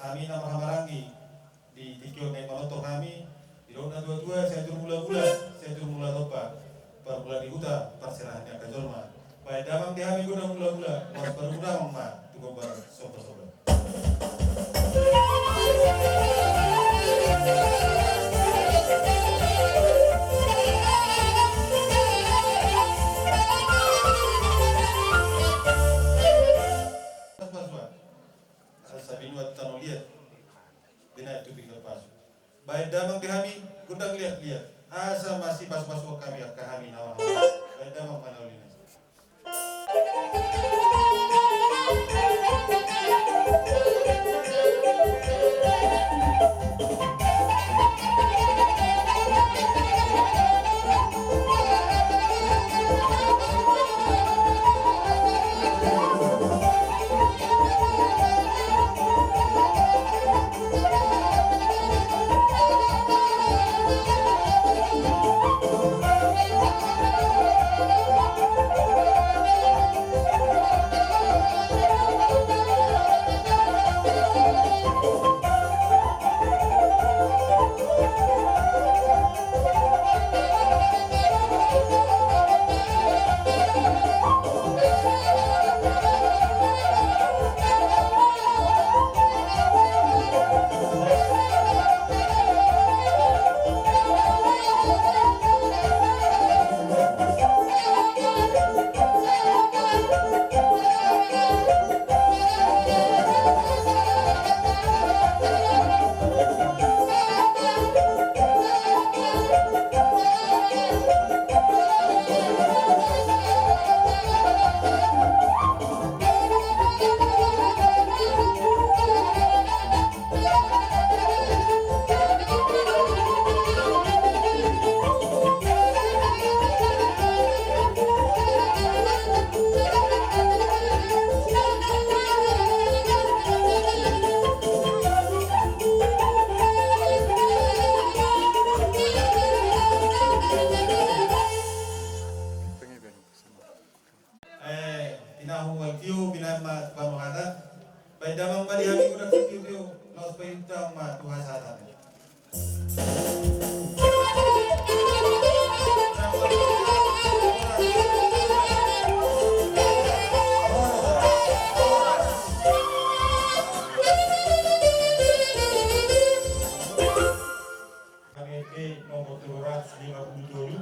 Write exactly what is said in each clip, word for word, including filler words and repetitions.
Hami na marhahamaranggi di tingki on naeng manongtong hami, didok na tuatua, sai tor mulajula, sai tor mula tompa, parmula ni huta, parserahan ni angka jolma. Baen damang di hami gondang mulajula, laos padomu damang ma tu gombar sombasomba. Pasupasu. Asa binuat tano liat, binaen tu pinggan pasu. Baen damang di hami gondang liatliat, asa masipasupasu hami angka hami na on. Baen damang ma na uli na. Eh, tinahu, Alkio, binaen ma tu pandohatan. Baen damang ma di hami gondang sitiotio, laos paihutang ma tu hasahatan. K P P nomor tolu ratus lima puluh tolu,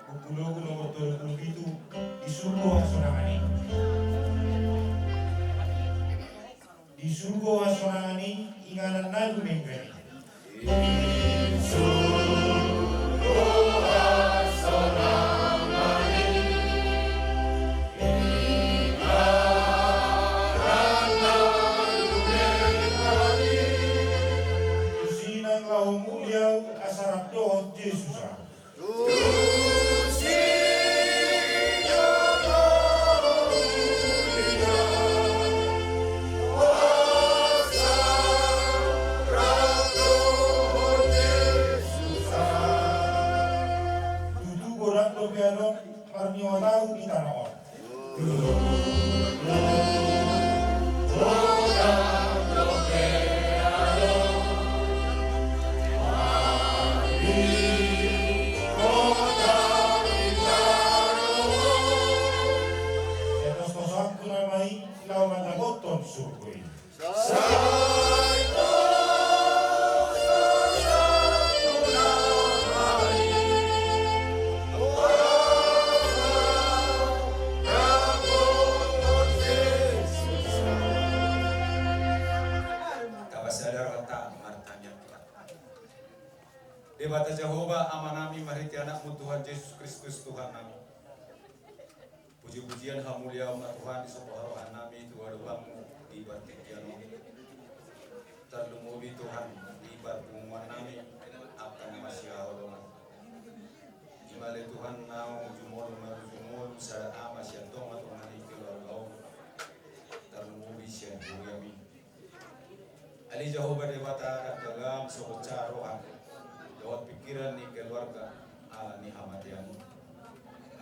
buku logu nomor tolu puluh pitu, di surgo hasonangan i. Di surgo hasonangan i, inganan na dumenggan i. Di surgo hasonangan i. Tusi nang laho muli ahu asa rap dohot Jesus ahu. Tusi nang laho muli ahu asa rap dohot Jesus ahu. Tutu godang dope adong marnioto ahu di tano on. Sai tostosanku nama i laho mandapothon surgo i. Tapasada rohanta martangiang hita. Debata Jahowa, Amanami, marhite Anakmu Tuhan Jesus Kristus Tuhannami. Puji-pujian hamuliaon ma Tuhan di sopo harohanami tu adopanmu di partingkian on. Tarlumobi Tuhan di parpunguannami angka na masihaholongan. I ma ale Tuhan naung jumolo marujung ngolu sada ama sian tonga-tonga ni keluarga on. Tarlumobi sian huriami. Ale Jahowa Debata, dangka gam sogot sahat roha dohot pingkiran ni keluarga ala ni hamatean.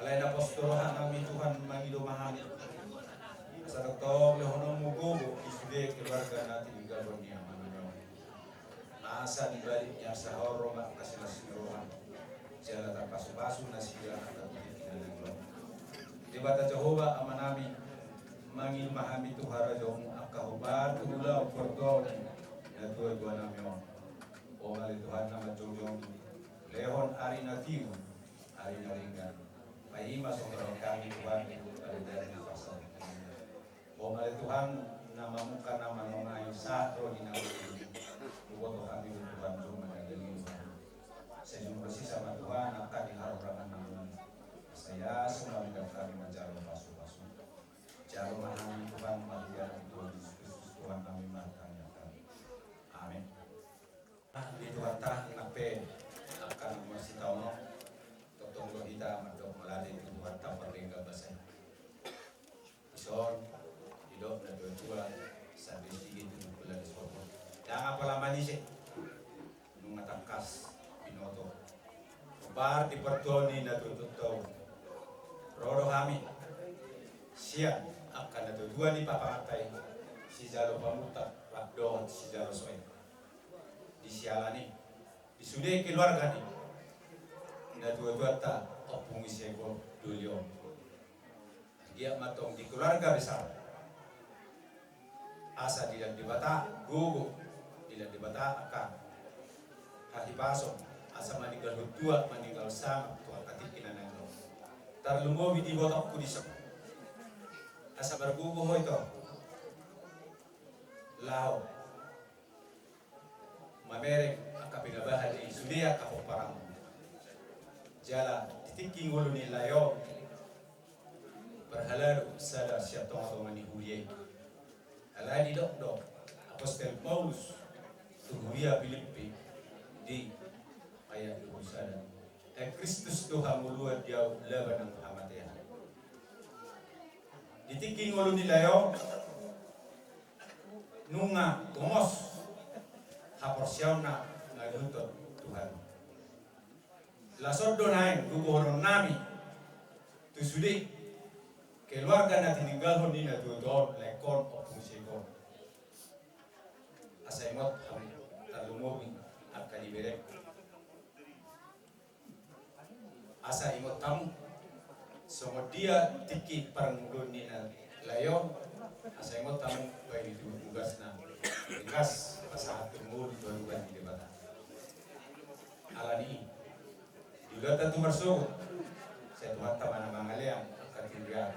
Alai na pos do rohanami Tuhan mangido ma hami. Asa tongtong lehononmu gogo di sude keluarga na tininggalhon ni amanami on. Asa di balik ni hasahorhon ma angka silas ni roha, jala tarpasupasu nasida angka tinangion. Debata Jahowa Amanami, mangido ma hami tu harajaonmu angka hombar tu ulaon partuaon ni natuatuanami on. O ma ale Tuhan na manjongjongi, lehon ari na tio, ari na denggan. Paima songon hami Tuhan, ari na denggan. O ma ale Tuhan na mamungka na manongai sahat ro di na uli. Huboto hami Tuhan jumpa na denggan. Sejumpa sisa ma Tuhan angka di harorangan nami. Saya semua tidak kami manjalo pasu-pasu. Jalo ma hami Tuhan, marhite Tuhan Yesus Kristus Tuhan nami martangiang hami. Amin. Di Tuhanta nang pe angka na marsitaonon, tongtong do hita mandok mauliate tu Tuhanta pardenggan basa i. Dison didok natuatua, sandok sige tu buku lagi sopo. Ndang apala manise. Nunga tangkas binoto. Hombar di partuaon ni natuatuanta on, ro do hami sian angka natuatua ni papangan ta i, sijalo pamuntat rap dohot sijalo soe. Di siala ni, di sude keluarga ni natuatuanta Ompung Isegor doli on. Anggiat ma tong di keluarga besar, asa dilehon Debata gogo, dilehon Debata angka hahipason, asa maninggalhon tua, maninggalhon sangap tu angka tingki na naeng ro. Tarlumobi di ibotongku dison, asa margogo ho ito laho mamereng angka pinabahan ni sude angka pomparanmu. Jala di tingki ngolu ni lae on, parhalado sada sian tonga-tonga ni huria i. Alai didok do apostel Paulus tu huria Pilippi di ayat dua puluh sada, ai Kristus do hangoluan di ahu, laba nang hamatean. Di tingki ngolu ni lae on, nunga gomos haporseaonna mangihuthon Tuhan. Laos on do naeng gogohonon nami tu sude keluarga na tininggalhon ni natuatua on, laengkon Ompung Isegor. Asa ingot hamu tarlumobi angka di berengku. Asa ingot hamu songon dia tingki parngoluon ni na lae on, asa ingot hamu bahen i tu tugasna, tugas pasahathon ngolu tu adopan ni Debata. Alani i, di ulaonta tu marsogot, sai Tuhanta ma na mangalean angka tindaon,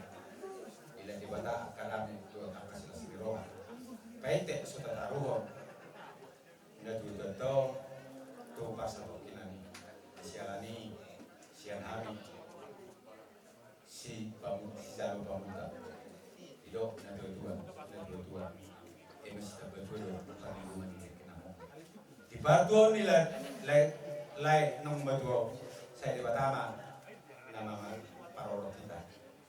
dilehon Debata angka dame dohot angka silas ni roha. Painte so tataruhon natuatuanta on tu parsatongkinan i. Siala ni i, sian hami si pamu-, sijalo pamuntat, didok natuatua, natuatua, ima sitamba tua do parlinggoman ni tingki na on. Di partuaon ni lae, lae, lae naung matua on, sai Debata ma na mamparorot hita.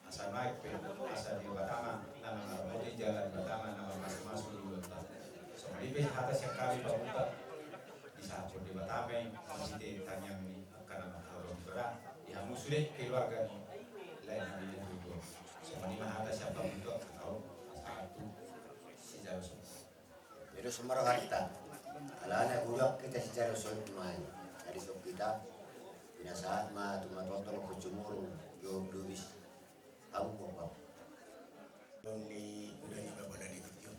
Asa naeng pe, asa Debata ma na mamaramoti jala Debata ma na mamasumasu di ulaonta. Songon i pe hata sian hami pamuntat, disahaphon Debata ma i marhite tangiang ni angka na manghaholongi roha di hamu sude keluarga ni lae nami di tutu. Songon i ma hata sian pamuntat, au pasahat tu sijalo soe. Jadi so ma rohanta, alana godang hita sijalo soe nuaeng. Jadi so hita pinasahat ma tu matongtong, tu jumurung, jom lubis. Hamu bopak. Don ni uda ni baba na di tutu.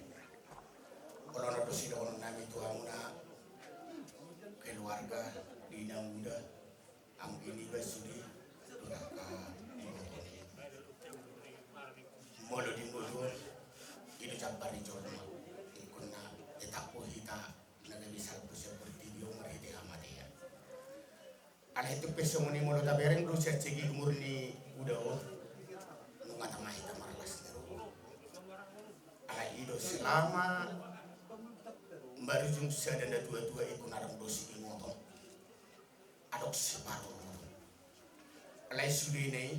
Olo na do sidohonon nami tu hamuna keluarga di inanguda. Anggi ni basudi, tu angka iboto ni. Molo di ngolu on, i do jambar ni jolma. Ingkon na tetap do hita na gabe salpu sian portibi on marhite hamatean. Alai tung pe songon i, molo tabereng do sian segi umur ni uda on, nunga tama hita marlas ni roha. Alai i do selama marujung sada natuatua, ingkon adong do siingoton. Adong siparorot. Alai sudena i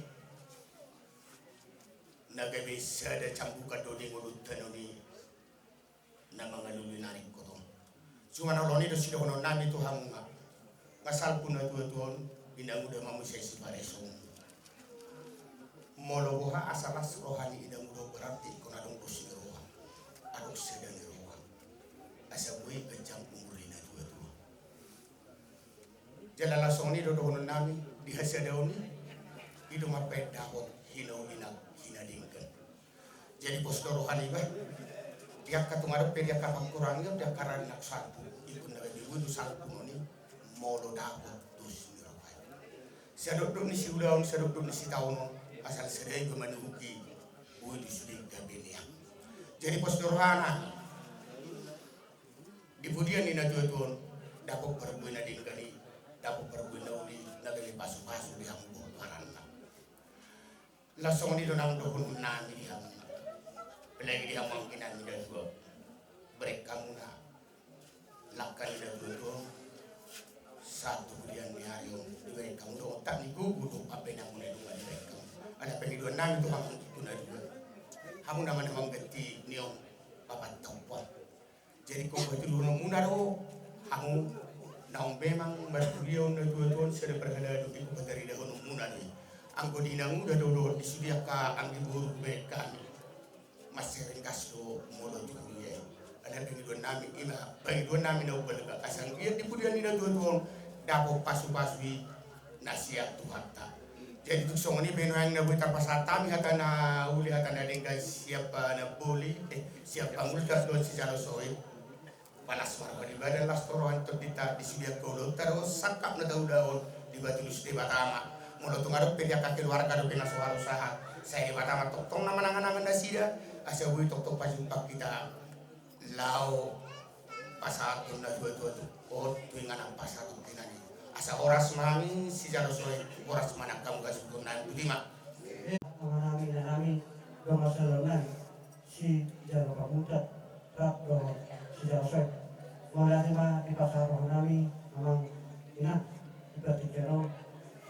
na gabe sada cambukan do di ngolunta on i na mangalului na ringkot on. Cuma na olo ni do sidohonon nami tu hamu, nga salpu natuatua on, inanguda ma muse sipareso. Molo boha asa las roha ni inanguda on Berarti ingkon adong dos ni roha, adong sada ni roha. Asa boi ganjang umur ni natuatua. Jala laos songon i do dohononnami di hasadaon i, i do mambaen dapot hinauli nang hinadenggan. Jadi pos do roha niba, di angka tung adong pe di angka pangkurangion, di angka rangkap salpu, ingkon na gabe boi do salpu on i, molo dapot dos ni roha i. Sadokdok ni siulaon, sadokdok ni sitaonon, asal sada iba manuhuki, boi do sude gabe nian. Jadi pos do rohana. Di pudian ni natuatua on, dapot parbue na denggan i, dapot parbue na uli, na gabe pasupasu di hamu boru paranna. Laos songon i do nang dohononnami di hamu. Apalagi di hamu anggi nami na dua. Bereng hamuna langka ni natuatua on. Sahat tu pudian ni ari on, dibereng hamu do otak ni gogo do pambahenanmuna i, nunga dibereng hamu. Ala pangidoannami tu hamu anggi na dua. Hamu nama na mangganti ni on, papatta upa. Jadi ingkon patuduhononmuna do hamu naung memang marhulihon natuatua on, sada parhalado ingkon pataridahononmuna do i. Anggo di na muda do dohot di sude angka anggi boru hubereng hami, mansai ringgas do molo tu huria i. Ala pangidoannami, ima pangidoannami na umbalga, asa anggiat di pudian ni natuatua on dapot pasupasu i na sian Tuhanta. Jadi tung songon i pe nuaeng na boi tarpasahat hami hata na uli, hata na denggan sian Panamboli, eh, sian Pangultas dohot sijalo soit. Palas ma roha di badan, las ma roha ni tondinta, di sude angka ulaonta do sangkap na taulahon, dibatulus Debata ma. Molo tung adong pe di angka keluarga dope na so haru sahat, sai Debata ma tongtong na mananganangan nasida, asa boi tongtong pajumpang hita. Laho pasahathon natuatua tu, on tu inganan pasahathon tinani. Asa horas ma hami sijalo soit, horas ma nang hamu hasuhuton nami, boti ma. Amanami, inanami, dongan saudara nami, sijalo pamungka, rap dohot sijalo soit. Mauliate ma dipasahat roha nami, amang, inang, di partingkian on,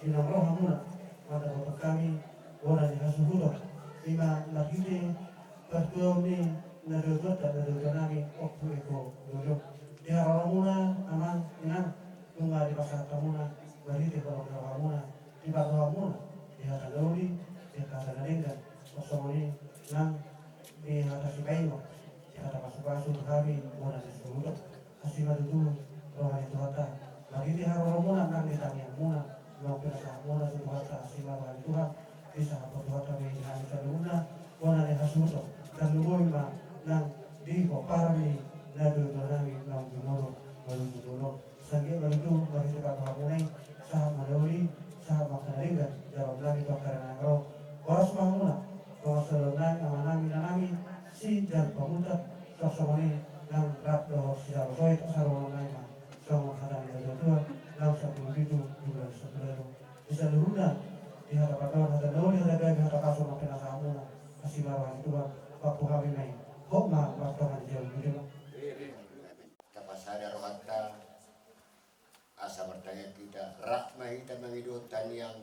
di na ro hamuna mandapothon hami bona ni hasuhuton, ima marhite partuaon ni natuatuanta, natuatua nami Ompu Eko Dodo. Di haroromuna, amang, inang, nunga dipasahat hamuna marhite holong ni rohamuna, di parrohamuna, di hata na uli, di hata na denggan, songon i nang di hata sipaingot, di hata pasupasu tu hami bona ni hasuhuton. Asi ma tutu roha ni Tuhanta, marhite haroromuna nang di tangiangmuna, nang pinasahatmuna tu Tuhanta, asi ma roha ni Tuhan, disahaphon Tuhanta ma i di hami saluhutna bona ni hasuhuton, tarlumobi ma nang di pomparan ni natuatua nami naung jumolo manuju jolo. Sai anggiat ma tutu marhite parrohamuna i, sahat ma na uli, sahat ma angka na denggan, jalo nami tu angka na naeng ro. Horas ma hamuna, dongan saudara nami, amanami, inanami, sijalo pamungka, songon i nang rap dohot sijalo soit, asa dohonon nami ma songon hata ni natuatua, naung sampulu pitu bulan sampulu ualu. Di saluhutna, di hata pandohan, hata na uli, hata gabe, hata pasu ma pinasahatmuna, asi ma roha ni Tuhan, pampu hami ma i. Hot ma martonga di jabu, boti ma. Tapasada rohanta, asa martangiang hita, rap ma hita mangido tangiang.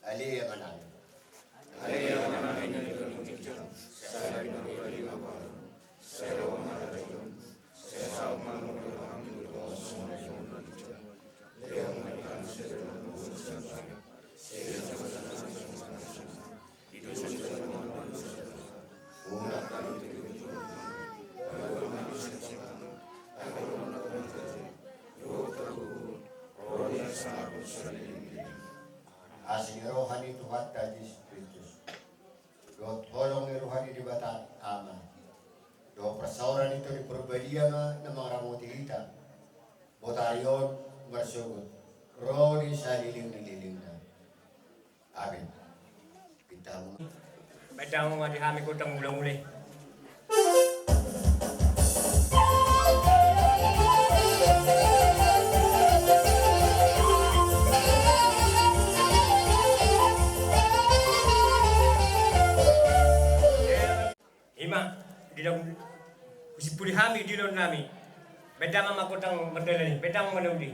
Ale Amanami. Ale Amanami na di banua ginjang, sada ma harajaon, sada ma harajaon, sada ma harajaon. Asi ni roha ni Tuhanta Jesus Kristus, dohot holong ni roha ni Debata Ama, dohot parsaoran ni Tondi Parbadia ma na mangaramoti hita botari on marsogot ro di saleleng-lelengna. Amin. Baen damang ma di hami gondang mula-mula i. Ima, di na husimpuli hami di ulaon nami. Baen damang ma gondang mardalan i, baen damang ma na uli.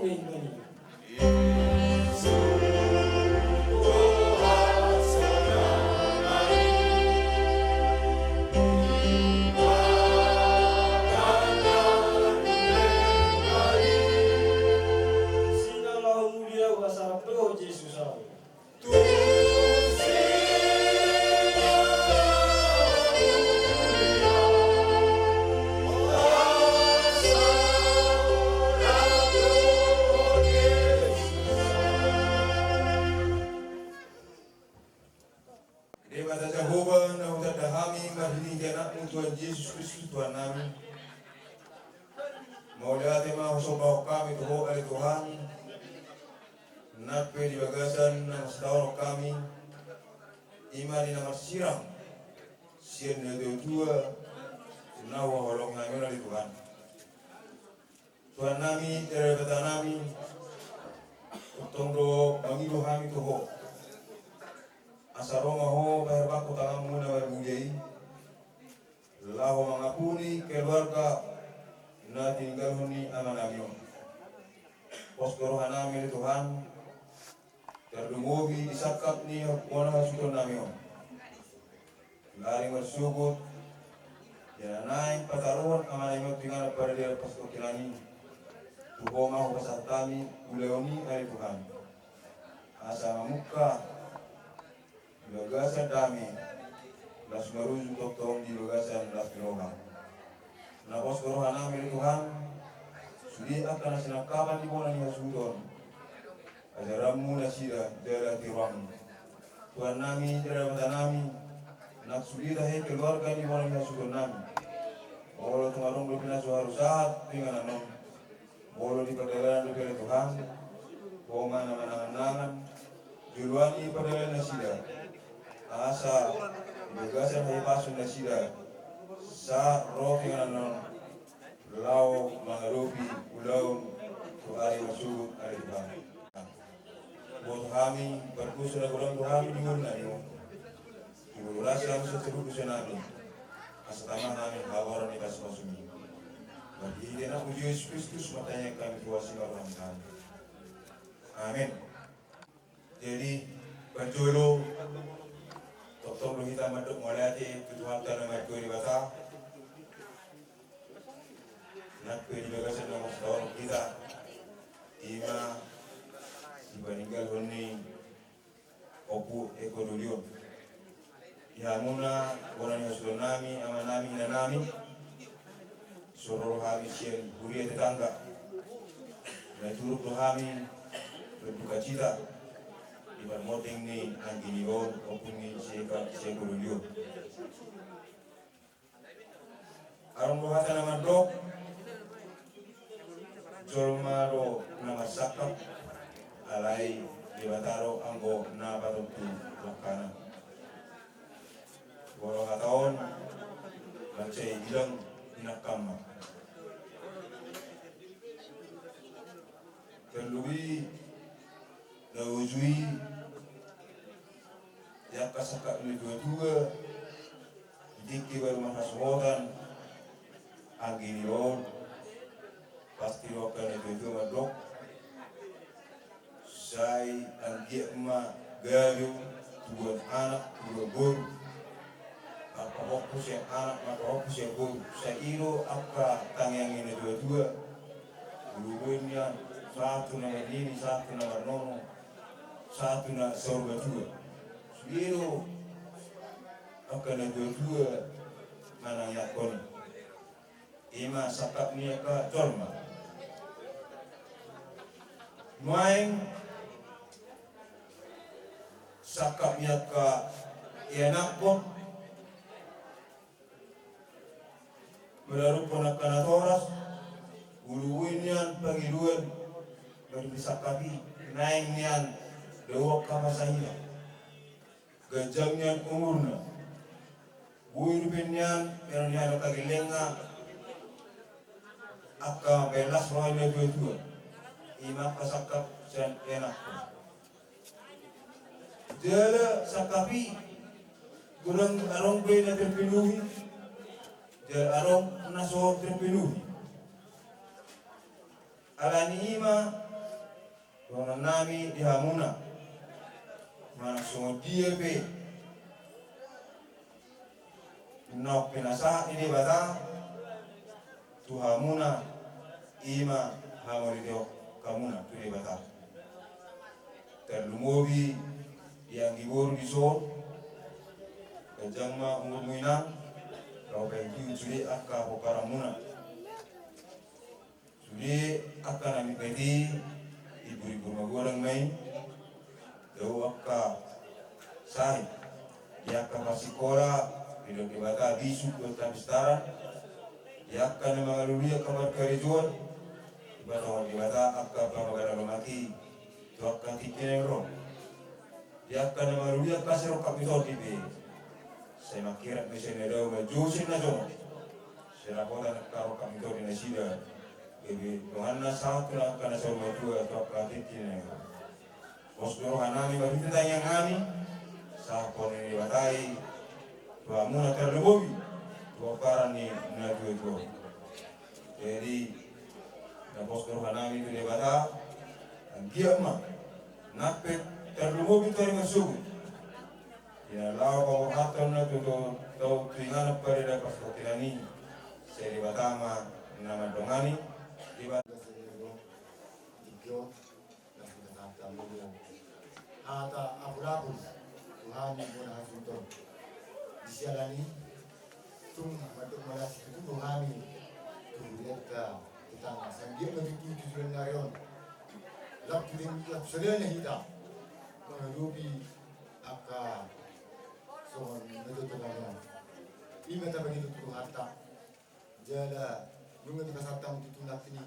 Sina laho mulia asa rap dohot Jesus au. Debata Jahowa, na hutanda hami marhitehite Anakmu Tuhan Jesus Kristus Tuhannami. Mauliate ma husombahon hami tu Ho ale Tuhan, nang pe di bagasan na marsitaonon hami, i ma di na marsirang sian natuatua na huhaholongi hami on ale Tuhan. Tuhannami, Debatanami, tongtong do mangido hami tu Ho. Asa ro ma Ho paherbangkon tanganmu na marmulia i, laho mangampuni keluarga na tininggalhon ni amanami on. Pos do rohanami ale Tuhan, tarlumobi di sangkap ni bona hasuhutonnami on. Lari marsogot, ia na naeng pataruhon amanami on tu inganan paradian pastor kinani. Tu Ho ma hupasahat hami ulaon i ale Tuhan. Asa mamungka di bagasan dame, las marujung tongtong di bagasan las ni roha. Na pos do rohanami ale Tuhan, sude angka na sinangkapan di bona ni hasuhuton, ajaranmu nasida jala tiruanmu. Tuhannami jala Debatanami, nang sude tahe keluarga di bona ni hasuhutonnami. Molo tung adong dope na so haru sahat tu inganan on, molo di pardalanan dope ale Tuhan, Ho ma na manangan-nangan, joloani pardalanan nasida. Asa di bagasan hahipason nasida, sahat ro tu inganan on, laho mangadopi ulaon tu ari marsogot ale Tuhan. Boto hami, pardosa na godang do hami di ngolunami on. Diulas hami sian saluhut dosanami. Asa tama hami habaoran ni pasupasum i. Marhite Anakmu Jesus Kristus martangiang hami tu Ho, asi ma roham hami. Amen. Jadi, parjolo, tongtong do hita mandok mauliate tu Tuhanta na martua Debata. Nang pe di bagasan na marsitaonon hita, i ma sipaninggalhon ni Ompu Eko Doli on. Di hamuna bona ni hasuhutonnami, amanami, inanami, so ro hami sian huria tetangga. Na turut do hami berduka cita di parmonding ni anggi ni on, ompu ni si Eko, si Eko Doli on. Adong do hata na mandok, jolma do na marsangkap, alai Debata do anggo na patontu langkana. Molo hata on, mansai bilang inangkan ma. Terlebih na uju i, di angka sangkap ni natuatua, di tingki baru marhasohotan anggi ni on, pasti do angka natuatua mandok, sai anggiat ma gabe tubuan anak, tubuan boru, marpahompu sian anak, marpahompu sian boru, sai i do angka tangiang ni natuatua. Uluan nian, sahat tu na marnini, sahat tu na marnono, sahat tu na saur matua. Sude do angka natuatua manangiangkon i. I ma sangkap ni angka jolma. Nuaeng sangkap ni angka ianakhon, maradophon angka natoras, uluan nian pangidoan na di sangkap i, naeng nian dao angka pasahiton, ganjang nian umurna. Boi dope nian, eno nian angka gellengna, angka baen las roha ni natuatua. I ma angka sangkap sian ianakhon. Jala sangkap i, godang adong be na terpenuhi, jala adong na so terpenuhi. Alani i ma Dohonon nami di hamuna, manang songon dia pe naung pinasahat ni Debata tu hamuna, i ma hamauliatehon hamuna tu Debata. Tarlumobi di anggi boru dison, ganjang ma umurmu inang, laho paihutihut sude angka pomparanmuna. Sude angka na mitmeti, iburibur magodang ma i. Dao angka sahit di angka parsikola, didok Debata bisuk dohot hapistaran. Di angka na mangalului angka parkarejoan, dipatongtong Debata angka pamagaran lomak i tu angka tingki na naeng ro. Di angka na mangalului angka sirongkap ni tondi pe, sai mangkirap ma sian na dao, manjou sian na jonok. Sai dapotan angka rongkap ni tondi nasida, gabe donganna sahat tu angka na saur matua tu angka tingki na naeng ro. Pos do roha nami marhite tangiang nami, sahat ni Debata i tu hamuna, tarlumobi tu pomparan ni natuatua. Jadi, na pos do roha nami tu Debata, anggiat ma nang pe tarlumobi tu ari marsogot, di na laho paborhathon na tu, tu, tu, tu inganan parida parsaoran i, sai Debata ma na mandongani. Debata. Hata apulapul tu hami bona hasinton. Di siala ni i, tung mandok mauliate tutu do hami tu hurianta tetangga, sai anggiat ma tutu di joloan ni ari on, lam tu denggan, lam tu sadana hita mangadopi angka songon na tongtong on. I ma tapangido tu Tuhanta. Jala nunga dipasahat hamu tutu nangkin i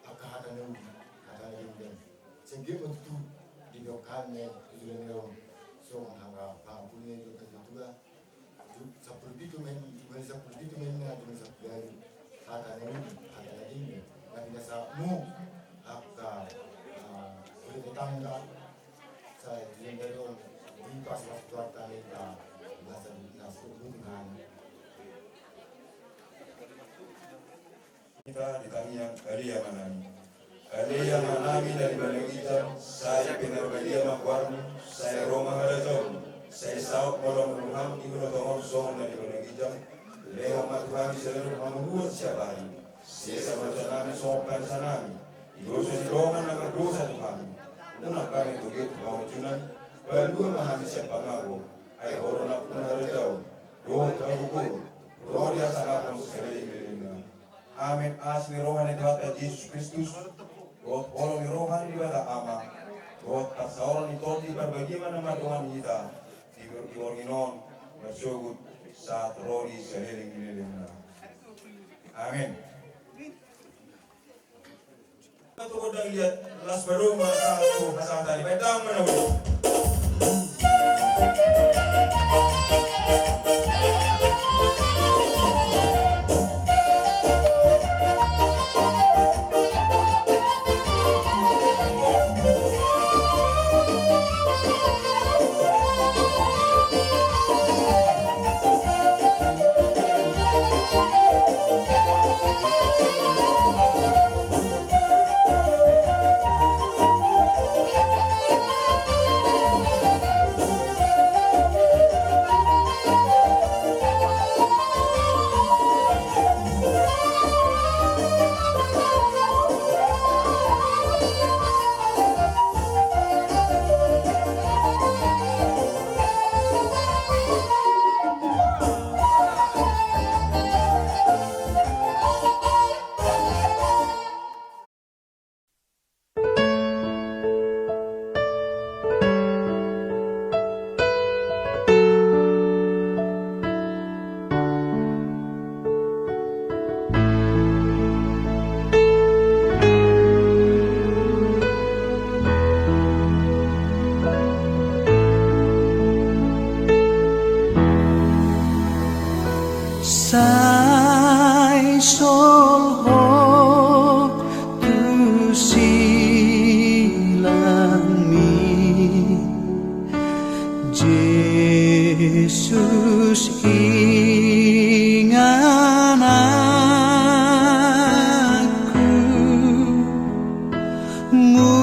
angka hata na uli, hata na denggan. Sai anggiat ma tutu dibeok hami tu joloan on songon angka pangampun ni angka natuatua. Sampulu pitu ma i, jumadi sampulu pitu ma i, na jumadi sampulu ualu. Hata na uli, hata na denggan na pinasahatmu angka, ah, hurian tetangga. Sai di joloan on, di pas waktu hata na hita, masa di nas tu butuh hami. Hita di tangiang. Ale Amanami. Ale Amanami na di banua ginjang, sai pinarbadia ma goarmu, sai ro ma harajaonmu, sai saut ma rohaM di banua tonga on songon na di banua ginjang. Lehon ma tu hami sadari on hangoluan siapari. Sesa ma dosanami songon panesanami di dosa ni dongan na mardosa tu hami. Unang hami togihon tu pangunjunan. Palua ma hami sian pangago. Ai Ho do nampuna harajaon dohot hagogoon dohot hasangapon saleleng ni lelengna. Amen. Asi ni roha ni Tuhanta Jesus Kristus, dohot holong ni roha ni Debata Ama, dohot parsaoran ni Tondi Parbadia ma na mandongani hita di borngin on marsogot sahat ro di saleleng ni lelengna. Amen. Toko dang liat las baroma satu pasal tadi. Baik, dang mana boleh. Sai solhot tu silangmi, Jesus ingananku. Mu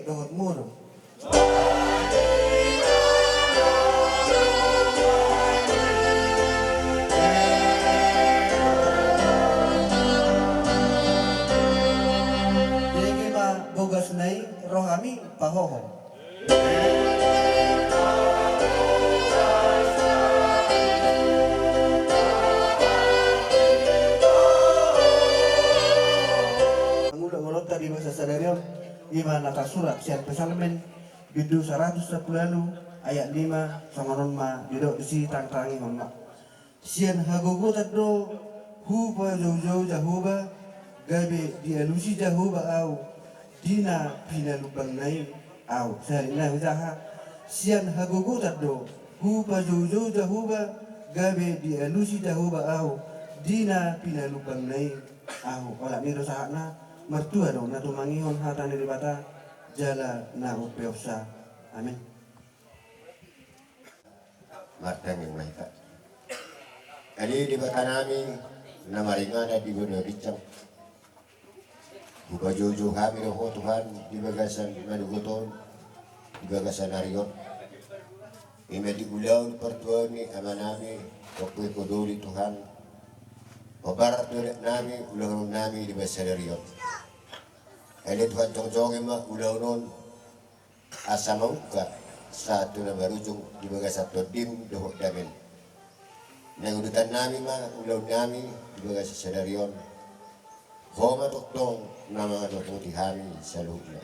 dohot muru. Dege ma bogasna i, ro hami pahohom. Mangulahon holongta di bagasan sadari on, i ma na tarsurat sian Psalmen bindu saratus sampulu ualu ayat lima, songon on ma didok disi, tangtangihon ma. Sian hagogotan do hupajoujou Jahowa, gabe dialusi Jahowa ahu di na pinalumbangna i ahu. Sahali nai hujaha. Sian hagogotan do hupajoujou Jahowa, gabe dialusi Jahowa ahu di na pinalumbangna i ahu. Olat ni i do sahatna. Martua do na tumangihon hata ni Debata jala na umpeopsa. Amin. Martangiang ma hita. Ale Debata nami na maringanan di banua ginjang, hupajoujou hami do Ho Tuhan di bagasan manogot on, di bagasan ari on. I ma di ulaon partuaon ni amanami, pangkuhon Ho doli Tuhan, hombar tu adat nami, ulaon nami di bagasan sadari on. Ale Tuhan, jongjongi ma ulaon on, asa mangungka sahat tu na marujung di bagasan tondim dohot damem. Naeng udutan nami ma ulaon nami di bagasan sadari on. Ho ma tongtong na mangadopi hami saluhutna.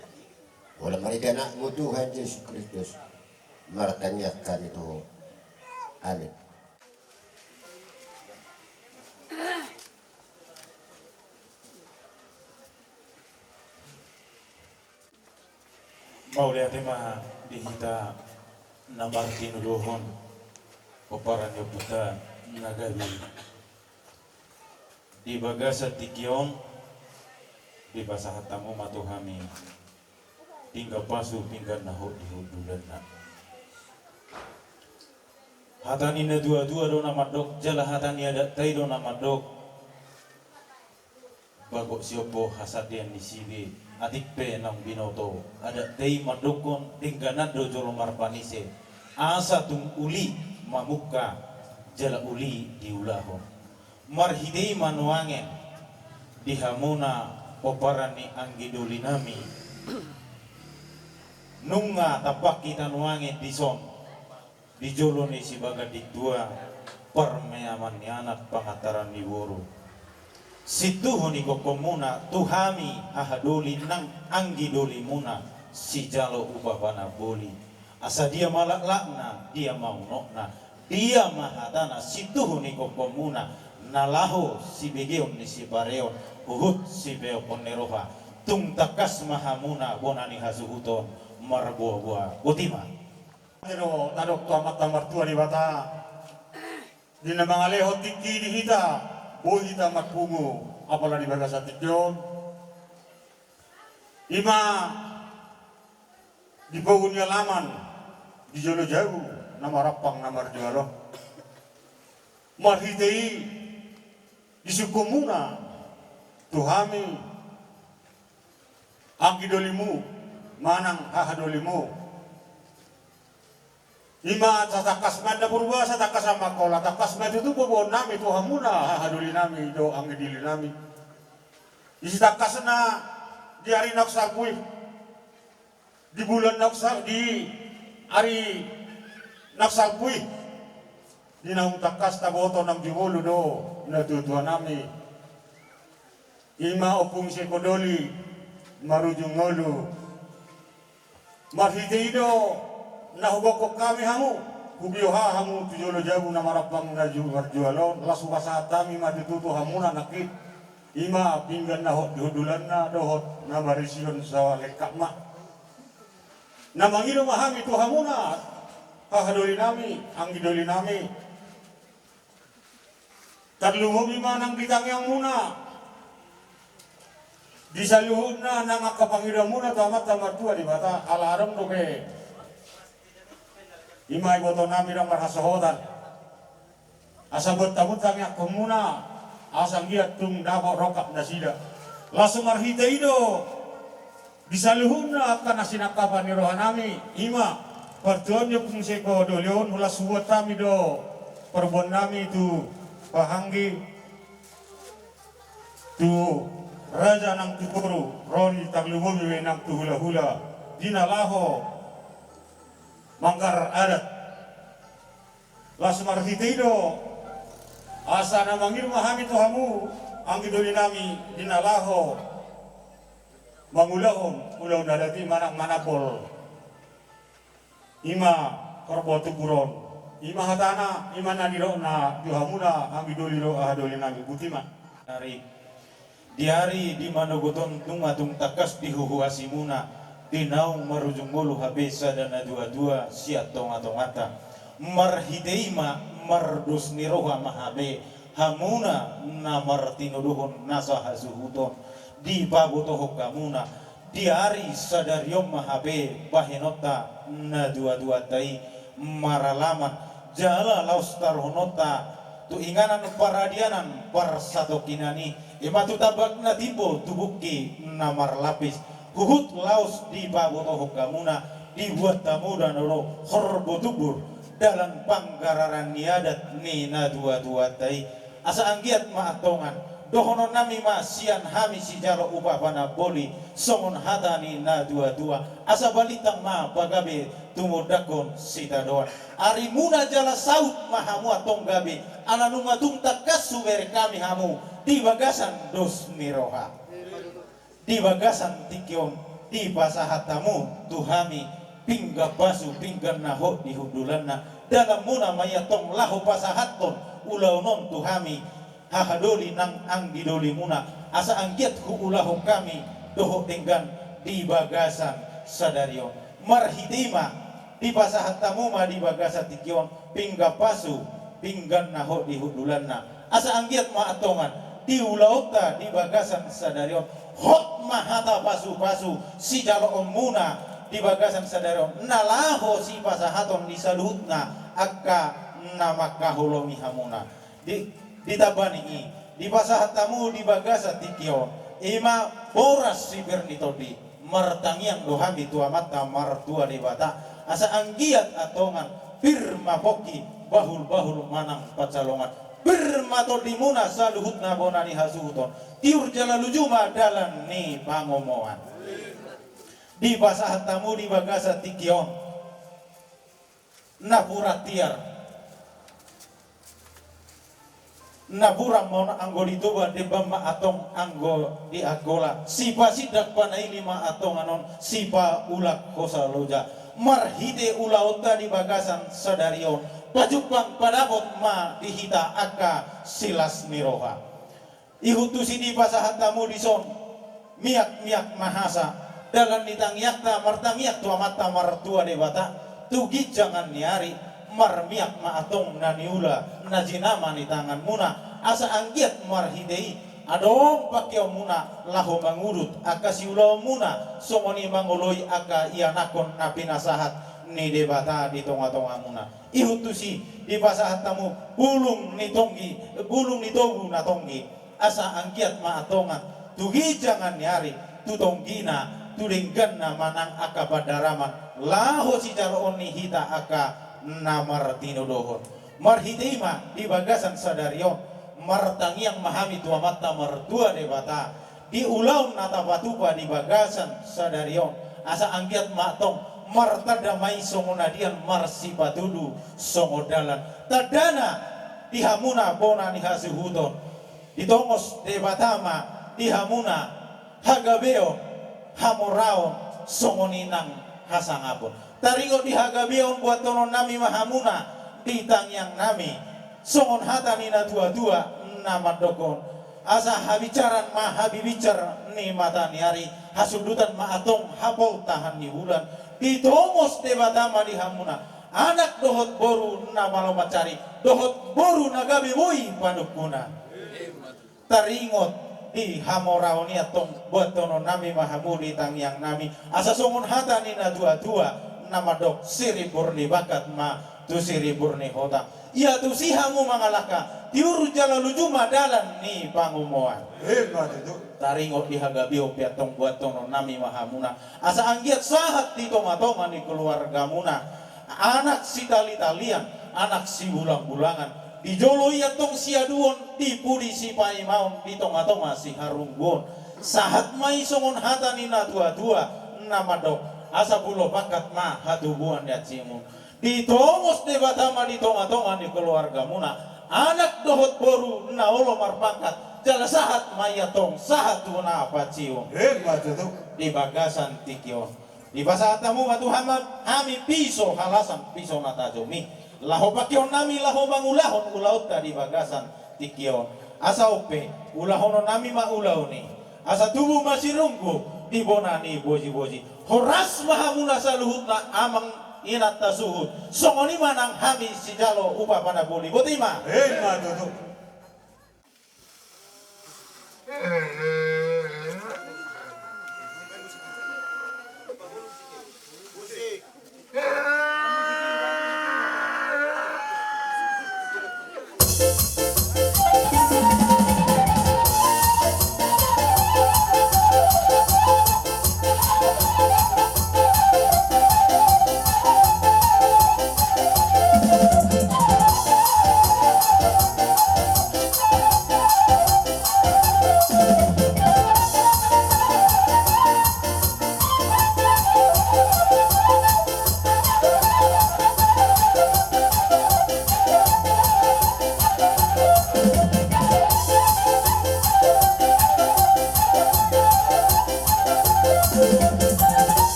Holan marhite Anakmu Tuhan Jesus Kristus, martangiang hami tu Ho. Amin. Mauliate ma di hita na martinodohon pomparan ni ompunta na gabe i. Di bagasan tingki on, dipasahat hamu ma tu hami pinggan pasu, pinggan na hot di hundulanna. Hata ni natuatua do na mandok, jala hata ni adatta i do na mandok: Bagot siompo hasandean ni sibe, atik pe naung binoto. Adatta i mandokkon, dengganan do jolo marpanise, asa tung uli mamungka jala uli diulahon. Marhite i ma nuaeng di hamuna pomparan ni anggi doli nami, nunga tampak hita nuaeng dison di jolo ni Sibaganditua, parmeaman ni anak, pangantaran ni boru. Sintuhu ni gokhonmuna tu hami hahadoli nang anggi dolimuna sijalo upa panamboli. Asa dia ma laklakna, dia ma unokna, dia ma hatana, sintuhu ni gokhonmuna na laho sibegeon ni sipareon, huhut sipeophon ni roha. Tung tangkas ma hamuna bona ni hasuhuton marboaboa. Boti ma. Ate do tadok tu Amanta Martua Debata, di na mangalehon tingki di hita, boi hita marpungu, apala di bagasan tingki on. I ma di pogu ni alaman, di jolo jabu na marampang na marjual on. Marhite i disungkunmuna tu hami anggi dolimu manang hahadolimu. I ma satangkas ma na Purba, satangkas ma Angkola, tangkas ma tutu boaboan nami tu hamuna hahadoli nami dohot anggi doli nami. Di sitangkasna di ari naung salpu i, di bulan naung sa-, di ari naung salpu i, di naung tangkas taboto naung jumolo do natuatua nami. I ma ompung siengkon doli marujung ngolu. Marhite i do na hugokhon hami hamu, hubioha hamu tu jolo jabu na marampang na ju-, marjual on, laos hupasahat hami ma tutu tu hamuna nangkin. I ma pinggan na hot di hundulanna dohot na marisihon saoa lengkap ma. Na mangido ma hami tu hamuna hahadoli nami, anggi doli nami. Tarlumobi ma nang di tangiangmuna, di saluhutna nang angka pangidoanmuna tu Amanta Martua Debata, ala adong dope i ma iboto nami ndang marhasohotan. Asa buat hamu tangiangkonmuna, asa anggiat tung dapot rongkap nasida. Laos marhite i do Di saluhutna angka na sinangkapan ni rohanami, i ma partuaon ni Ompung Seko Doli on, hulas hubuat hami do parboaonnami tu pahanggi, tu raja nang tu boru, ro di tarlumobi nang tu hulahula, di na laho manggarar adat. Las marhite i do asa na mangido ma hami tu hamu, anggi dolinami, di na laho mangulahon ulaon adat i manang manapol i ma horbo tuburon. I ma hatana, i ma na nidokna tu hamuna, anggi doli dohot dolinami. Botima. Ari Di ari di manogot on nunga tung tangkas dihuhuasimuna, di naung marujung ngolu hape sada natuatua sian tongatonganta. Marhite i ma mardos ni roha ma hape hamuna na martinodohon nasa hasuhuton, dipabotohon hamuna di ari sadari on ma hape bahenonta natuatuanta i maralaman jala laos taruhononta tu inganan paradianan parsatongkinan i, i ma tu tambak na timbo tu bungki na marlapis, huhut laos dipabotohon hamuna, dibuat hamu do na ro horbo tubur dalan panggararan ni adat ni natuatuanta i. Asa anggiat ma antongan dohononnami ma sian hami sijalo upa panamboli, songon hata ni natuatua, asa balintang ma pagabe tumundalhon sitadoan. Arimuna jala saut ma hamu antong gabe, ala nunga tung tangkas hubereng hami hamu di bagasan dos ni roha. Di bagasan tingki on dipasahat hamu tu hami pinggan pasu, pinggan na hot di hundulanna. Dalanmuna ma i antong laho pasahathon ulaon on tu hami, haha doli nang anggi dolimuna, asa anggiat huulahon hami dohot denggan di bagasan sadari on. Marhite i ma dipasahat hamu ma di bagasan tingki on pinggan pasu, pinggan na hot di hundulanna. Asa anggiat ma antongan di ulaonta di bagasan sadari on, hot ma hata pasupasu sijaloonmuna di bagasan sadari on, na laho sipasahaton ni saluhutna angka na mangkaholongi hamuna. Di, ditamba ni i, dipasahat hamu di bagasan tingki on, i ma boras sipir ni tondi. Martangiang do hami tu Amanta Martua Debata, asa anggiat antongan pir ma pongki, bahulbahul manang pansalongan. Pir ma tondimuna saluhutna bona ni hasuhuton, tiur jala luju ma dalan ni pangomoan. Dipasahat hamu di bagasan tingki on napuran tiar, napuran maon anggo di Toba, demban ma antong anggo di Angkola. Sipasindak panaili ma antongan on, sipaulak hosa loja. Marhite ulaonta di bagasan sadari on, pajumpang padapot ma di hita angka silas ni roha. Ihut tusi dipasahat hamu dison miakmiak mahasa dalan ni tangiangta martangiang tu Amanta Martua Debata, tu ginjangan ni ari marmiak ma antong na niula na jinama ni tanganmuna, asa anggiat marhite i adong pangkeonmuna laho mangudut angka siulaonmuna, songon i mangoloi angka ianakhon na pinasahat ni Debata di tongatongamuna. Ihut tusi dipasahat hamu bulung ni tonggi, bulung ni tobu na tonggi, asa anggiat ma antongan tu ginjangan ni ari, tu tonggina, tu dengganna manang angka pandaraman, laho sijaloon ni hita angka na martinodohon. Marhite i ma di bagasan sadari on martangiang ma hami tu Amanta Martua Debata, di ulaon na tapatupa di bagasan sadari on, asa anggiat ma antong martanda ma i songon adian, marsipatudu songon dalan. Tandana di hamuna bona ni hasuhuton, ditongos Debata ma di hamuna hagabeon, hamoraon, songon i nang hasangapon. Taringot di hagabeon, buathononnami ma hamuna di tangiangnami, songon hata ni natuatua na mandokhon: Asa habisaran ma habibinsar ni mata ni ari, hasundutan ma antong hapoltahan ni bulan. Ditongos Debata ma di hamuna anak dohot boru na malo mansari, dohot boru na gabe boi panungkunan. Taringot di hamoraon i antong, buathononnami ma hamu di tangiangnami, asa songon hata ni natuatua na mandok: Sirimbur ni bakat ma tu sirimbur ni hotang. Ia tusi hamu mangalangka, tiur jala luju ma dalan ni pangomoan. Emma tutu. Taringot di hagabeon pe antong boanonnami ma hamuna, asa anggiat sahat di tongatonga ni keluargamuna. Anak sitalitalian, anak sibulangbulangan, di jolo i antong siaduon, di pudi sipaimaon, di tongatonga siharungguon. Sahat ma i songon hata ni natuatua na mandok, asa pulo pangkat ma hatubuan ni ansimun. Ditongos Debata ma di tongatonga ni keluargamuna anak dohot boru na olo marpangkat, jala sahat ma i antong sahat tu na pansiun. Emma tutu. Di bagasan tingki on, dipasahat hamu ma tu hami piso halasan, piso na tajom i, laho pangkeonnami laho mangulahon ulaonta di bagasan tingki on. Asa on pe, ulahononnami ma ulaon i, asa tubu masirunggu di bona ni bojiboji. Horas ma hamuna saluhutna amang inanta suhut. Songon i ma nang hami sijalo upa panaboli. Boti ma. Emma tutu.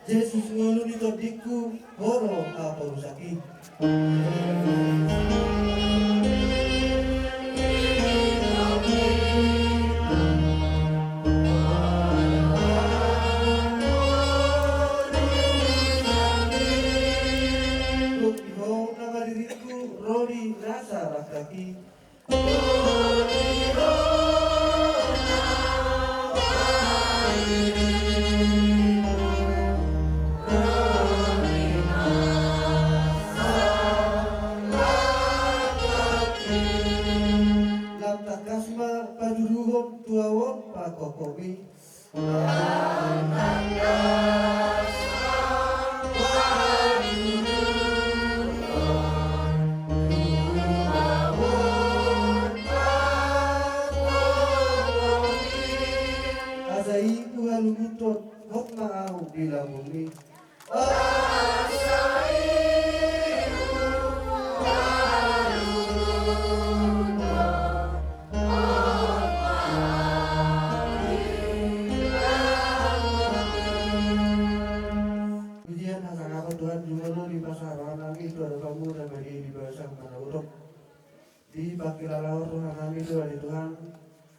Jesus, ngolu ni tondingku, ho do haporusaki. Tung di ho nama diringku, ro di rasa raktaki. Halubuthon, hot ma ahu di lambungmi. Pujian hasangapon Tuhan jumolo dipasahat rohanami tu adopanmu na badia di bagasan manogutuk. Dipangkilala Ho rohanami tu ale Tuhan,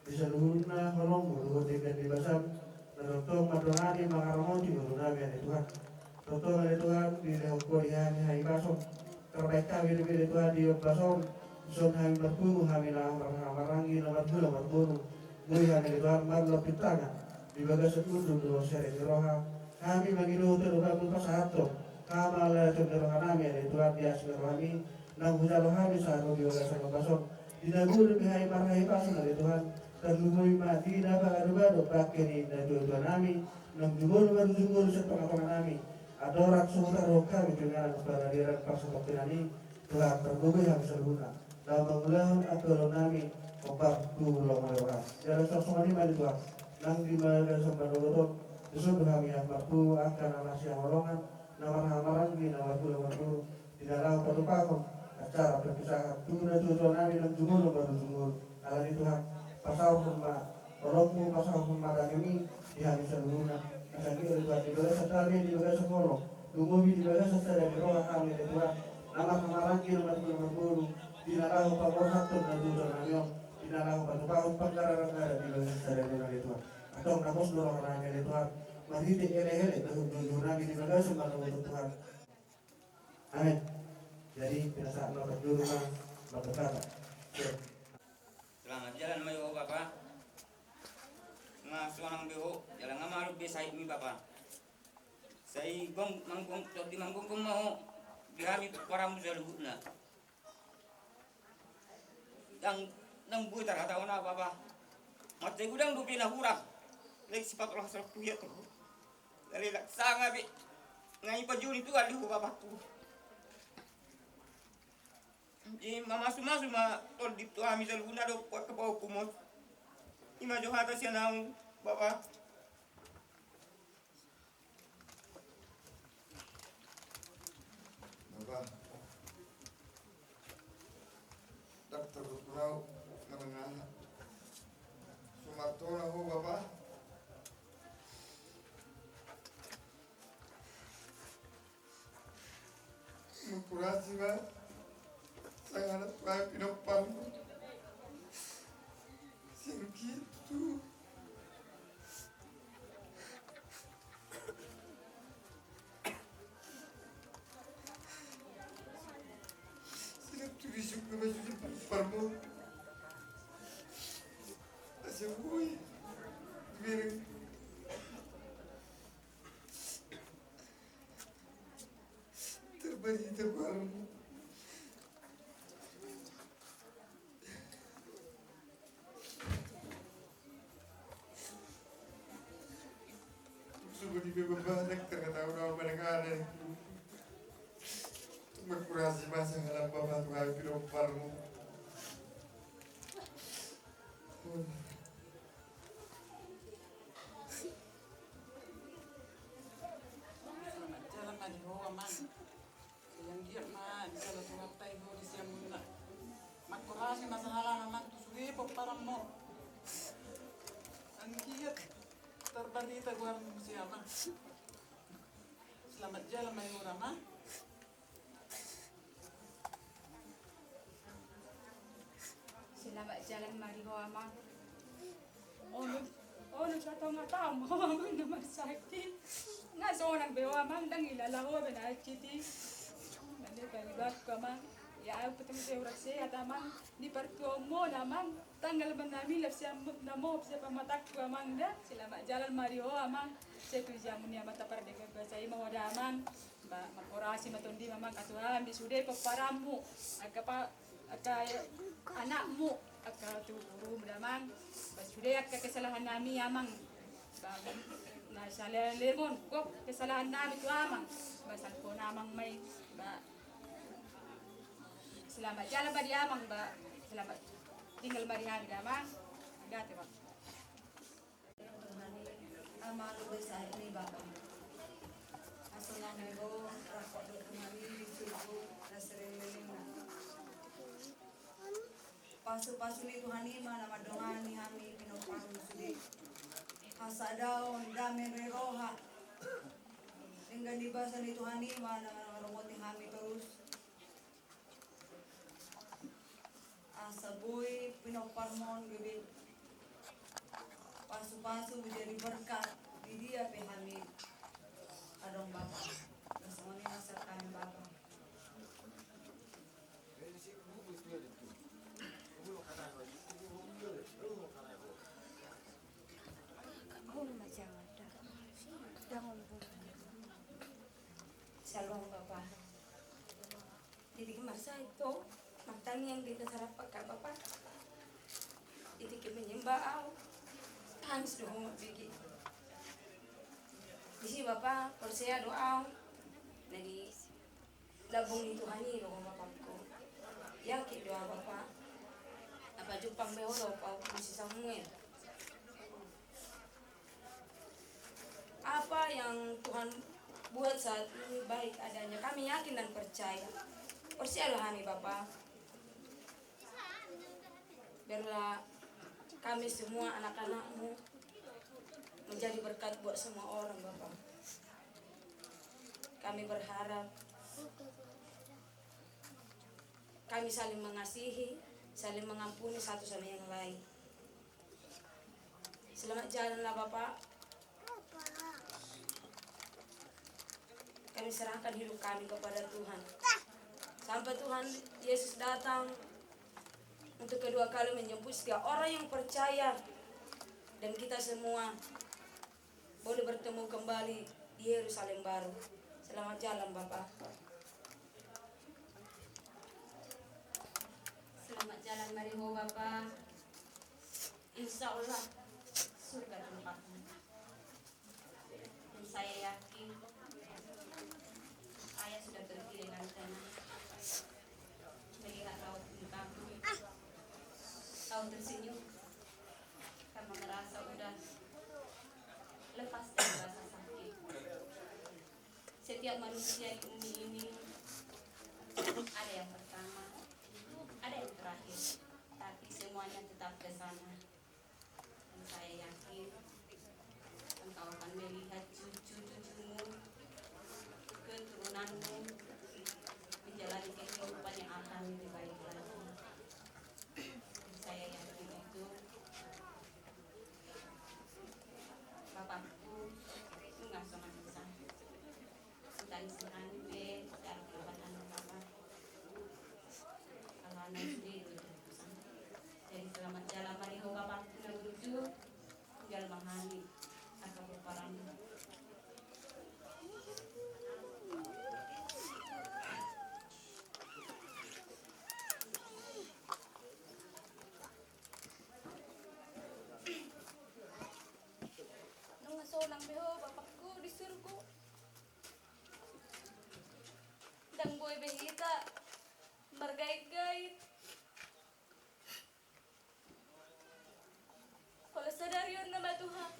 di saluhutna holongmu dohot denggan ni basam, na tongtong mandongani mangaramoti ngolunami ale Tuhan. Tongtong ale Tuhan, dilehon Ho di hami hahipason. Tarbaen hami dope ale Tuhan di ombas on, dison hami marpungu, hami na marhahamaranggi, na marhula marboru. Boi hami ale Tuhan marlompit tangan di bagasan unduk dohot serep ni roha. Hami mangido tu adopanmu pasahathon hamalalaton ni rohanami ale Tuhan di asi ni rohami. Nang hujalo hami sahat di bagasan ombas on, di na boi dope hami marhahipason ale Tuhan. Tarlumobi ma di na pangadopdop bangke ni natuatuanami, nang jumolo marujung ngolu sian tongatonganami. Andorang so hutaruhon hami tu inganan paradiran parsatongkinan i, Tuhan, targogo hami saluhutna na mangulahon angka ulaonnami hombar tu lomo ni roha. Jala songon i ma ale Tuhan, nang di bagasan manogutuk on, dison do hami marpungu angka na marsihaholongan, na marhahamaranggi, na marhula marboru, di na laho patupahon acara perpisahan tu natuatuanami nang jumolo marujung ngolu. Alani Tuhan, pasaorhon ma holongmu, pasaorhon ma dagingmi di hami saluhutna. Asa anggiat ale Tuhan, di bagasan dame, di bagasan holong, lumobi di bagasan sada ni roha hami ale Tuhan, na marhahamaranggi, na marhula marboru, di na laho pamorhathon natuatuanami on, di na laho patupahon panggaradanggaran di bagasan sada ni roha ale Tuhan. Antong na pos do rohanami ale Tuhan, marhite elekelek dohot joujounami di bagasan manogutuk Tuhan. Amin. Jadi, pinasahat ma parjolo ma, marhata. Selamat jalan ma di ho, Bapa. Nga sonang be ho, jala nga malum be sahitmi, Bapa. Sai gong, manggong, tondi manggonggong ma ho di hami pomparanmu saluhutna. Ndang, ndang boi tarhatahon ahu, Bapa. Mansai godang dope na hurang. Leleng sipata roha sahat tu hita ho. Leleng sanga be. Nga i pajual ni Tuhan di ho, Bapa, tu. Jadi mamasumasu ma tondi tu hami saluhutna dohot angka pahompum on. I ma jo hata sian ahu, Bapa. Bapa. Ndang tarlupa ahu manang aha. Sumartona ho, Bapa. Mangkurasi ma sahala tu ahu pinomparmu. Singki tu. Singki tu bisuk na maju di pinomparmu. Asa boi. Biring. Terbarita goarmu. Sudah di bebas badan terketahui nama pada kare. Mangkurasi ma sahala Bapa tu hami pinomparmu. Selamat jalan ma di ho, Amang. Sai anggiat ma dijalo Tuhanta i ho di siamunna. Mangkurasi ma sahala, Amang, tu sude pomparanmu. Anggiat terbarita goarmu muse, Amang. Selamat jalan ma di ho, Amang. Selamat jalan ma di ho, Amang. Olo, olo, satonga taon ma ho, Amang, na marsakit. Nga sonang be ho, Amang, ndang ilala ho be na hansit i. Ndang dipalibatku, Amang. Ia ahu pe tong sai hurang sehat, Amang. Di partuaonmu on, Amang, tanggal ma na milap sian na mohop sian pamatangku, Amang, da. Selamat jalan ma di ho, Amang. Sai tu siamun ni Amanta Pardenggan Basa i ma ho da, Amang. Ba, mangkurasi ma tondi, Amang, tu hami sude pomparanmu, angka pa, angka anakmu, angka tu borumu da, Amang. Ba, sude angka kesalahannami, Amang. Ba, na saleleng on gok kesalahannami tu Amang. Ba, sangkon Amang ma i. Ba, selamat jalan ma di Amang, ba. Selamat tinggal ma di hami da, Amang. Gate, Amang. Tuhan i, Malu be sae ni Bapa. Asa na mego rakot do Tuhan i di surgo na sering leleng. Pasu-pasu ni Tuhan i ma na mandongani hami pinompar-Mu sude. Hasadaon, dame ni roha. Denggan ni basa ni Tuhan i ma na mangaromoti hami torus. Asa boi pinompar-Mu on gabe pasu-pasu, jadi berkat di dia pe hami adong Bapa. Songon i ma sian hami Bapa. Shalom Bapa. Jadi marsae do, martangiang di atas rap ka Bapa. Jadi menyembah au. Tangis do ho mambege. Disi Bapa, porsea do au. Jadi lambung ni Tuhan i do ho Bapakku. Yakin do au Bapa. Apa jumpang be ho do Bapa, si Samuel. Apa yang Tuhan buat saat ini baik adanya. Kami yakin dan percaya. Porsea do hami Bapa. Biarlah kami semua anak-anak-Mu menjadi berkat buat semua orang Bapa. Kami berharap kami saling mengasihi, saling mengampuni satu sama yang lain. Selamat jalan lah Bapa. Kami serahkan hidup kami kepada Tuhan. Sampai Tuhan Yesus datang untuk kedua kali menjemput setiap orang yang percaya dan kita semua boleh bertemu kembali di Yerusalem baru. Selamat jalan Bapa. Selamat jalan ma di ho Bapa. Insya Allah surga tempatmu. Dan saya yakin ayah sudah berkeliling sana melihat raut mukamu. Kau tersenyum karena merasa udah lepas dari rasa sakit. Setiap manusia di bumi ini ada yang pertama, ada yang terakhir, tapi semuanya tetap ke sana. Dan saya yakin engkau akan melihat cucu-cucumu, keturunanmu menjalani kehidupan yang akan lebih baik lagi. Dan saya yakin itu Bapakku nunga songon i. Sitani-sitani pe, sian lapan anak Bapa. Alana sude do keputusan. Jadi selamat jalan ma di ho Bapakku na burju. Tinggal ma hami angka pomparanmu. Nunga sonang be ho Bapakku di surgo. Ndang boi be hita margait-gait. Pola sadari on nama Tuhan,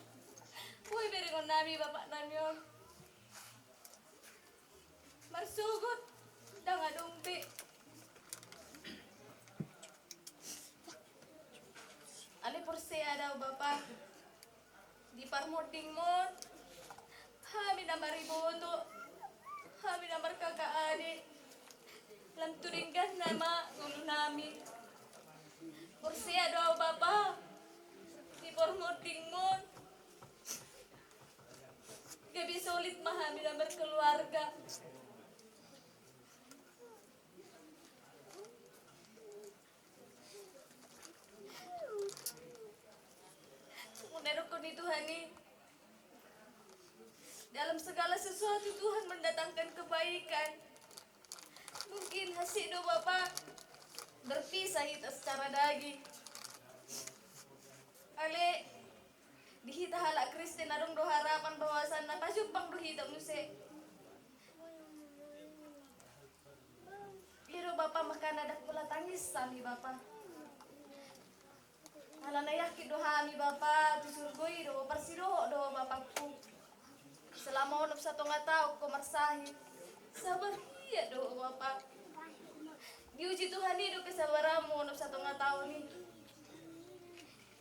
boi berengonnami bapaknami on. Marsogot ndang adong be. Alai porsea do au Bapa, di parmondingmon hami na mariboto, hami na markaka ade, lam tu denggan nama ngolunami. Porsea do au Bapa, di parmondingmon gabe solid ma hami na markeluarga. Songon na didokkon ni Tuhan i, dalam segala sesuatu Tuhan mendatangkan kebaikan. Mungkin hansit do Bapa berpisah hita secara daging. Alai di hita halak Kristen adong do harapan bahwasanna pajumpang do hita muse. I do Bapa, makana ndang pola tangis hami Bapa. Alana yakin do hami Bapa, tu surgo i do parsidohot do Bapakku. Selama onom satonga taon ho marsahit, sabar hian do ho Bapa. Diuji Tuhan i do kesabaranmu onom satonga taon i.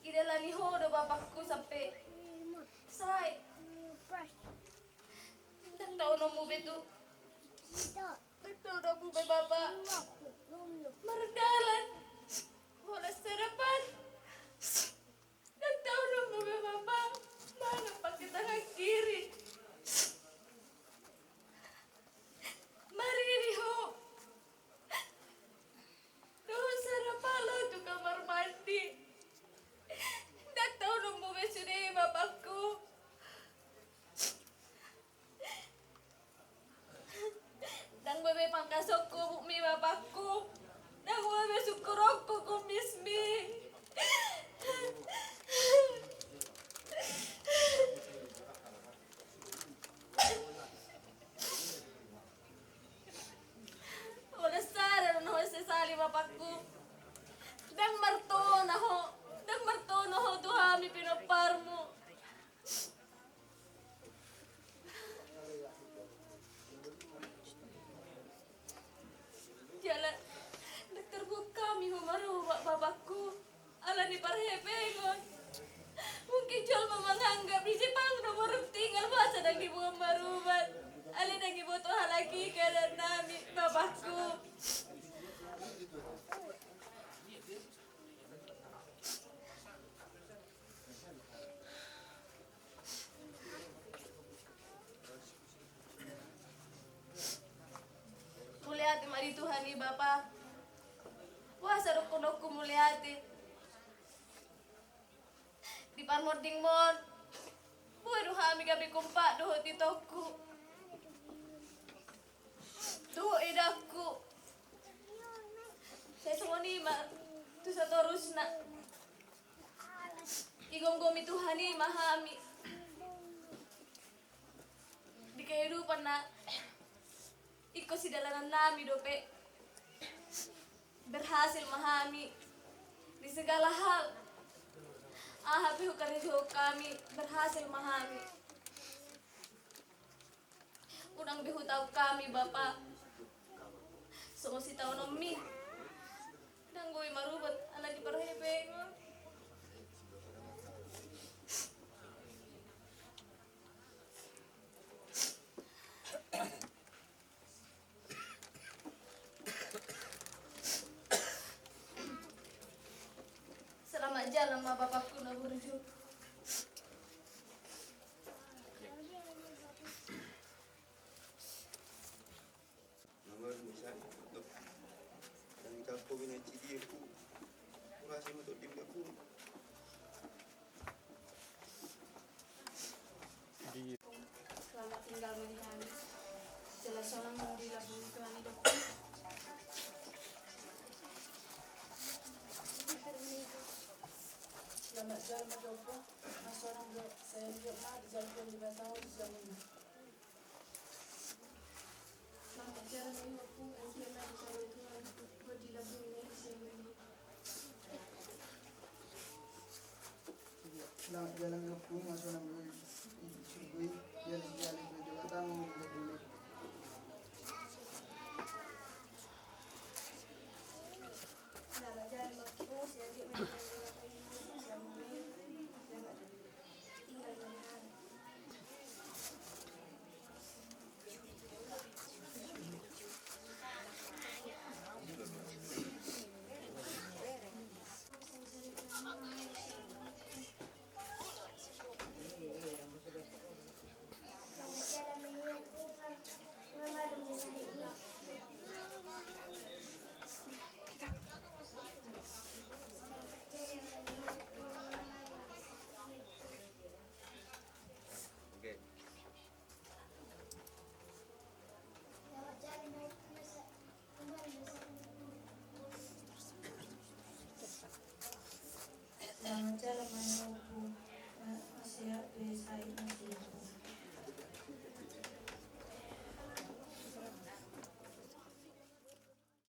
Idalani ho do Bapakku sampe sae. Ndang taononmu be tu. Ndang taononmu be Bapa. Mardalan. Holan sarapan. Ndang taononmu be Bapa. Mangan pake tangan kiri. Mariri ho. Dohot sarapan laho tu kamar mandi. Ndang taononmu be sude Bapakku. Ndang boi be pangkasonku obukmi Bapakku. Ndang boi be sungkuronku kumismi. Holan sada do na ho sesali Bapakku. Ndang martona ho. Ndang martona ho tu hami pinomparmu. Jala ndang tarbuat hami ho maroba Bapakku. Alani parhepengon. Mungkin jolma manganggap di Jepang do boruk tinggal, boasa ndang diboan marubat. Alai ndang diboto halak i keadaan nami Bapakku. Mauliate ma di Tuhan i Bapa. Boasa dohononku mauliate. Di parmondingmon, boi do hami gabe kompak dohot itongku dohot edangku. Sai songon i ma tu satorusna. Digomgomi Tuhan i ma hami. Di kehidupan na ingkon sidalanan nami dope. Berhasil ma hami di segala hal. Aha pe hukarejehon hami, berhasil ma hami. Unang be hutaon hami Bapa. Songon sitaononmi. Ndang boi marubat alani parhepengon. Selamat jalan ma Bapakku na burju. Nomor bisa dok. Ndang capo bina cidi aku. Kurasi ma dok di aku. Selamat tinggal ma di hami. Jala sonang ma di lambung Tuhan i dok. Selamat jalan ma dok. Mas sonang dok. Saya dok ma di jalan Tuhan di basau di jalan.